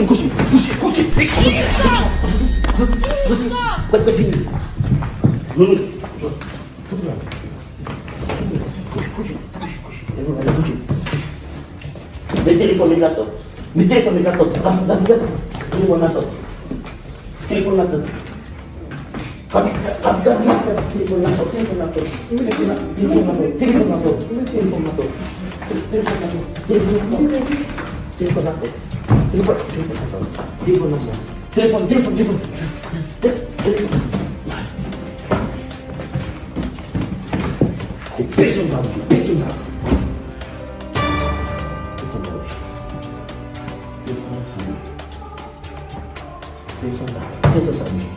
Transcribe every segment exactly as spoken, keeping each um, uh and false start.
Kouche, kouche, kouche. Avanse, avanse, avanse. Kouche, kouche. Met telefòn, met laptop. Met telefòn, met laptop. La, la, la. Telefòn, laptop. Telefòn, laptop. Rapid, rapid, rapid, rapid. Telefòn, laptop, telefòn, laptop. Telefòn, laptop, telefòn, laptop. Telefòn, laptop. Telefòn, laptop. Telefòn, laptop. Telefòn, telefòn, laptop. Telefòn, telefòn, telefòn. Telefòn. Pèsonn pa wè, pèsonn pa wè. Pèsonn pa wè. Pèsonn pa wè. Pèsonn pa wè. Pèsonn pa wè.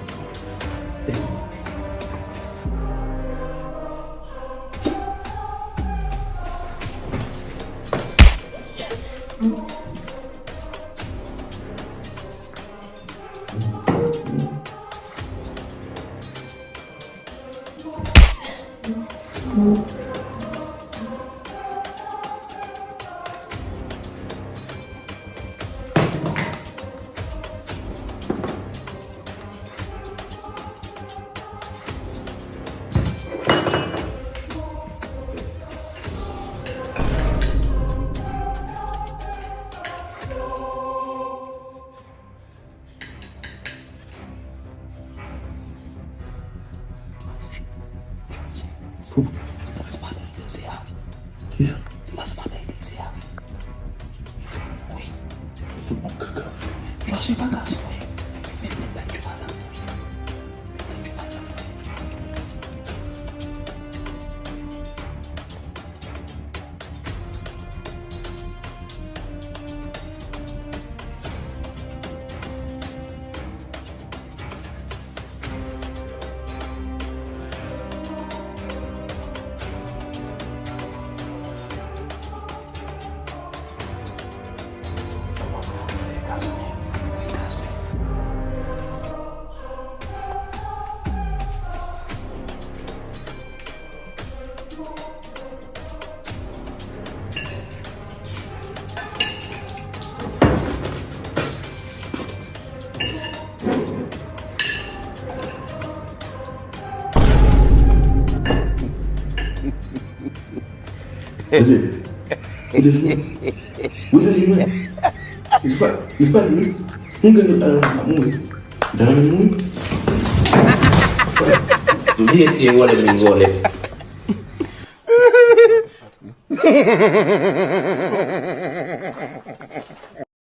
Kisa? Kote? Kote? Kote li menm? Li fè, li fè li. Yon grenn lòt la, l ap mouri. Dam mouri. Vye te vòlè, vin vòlè.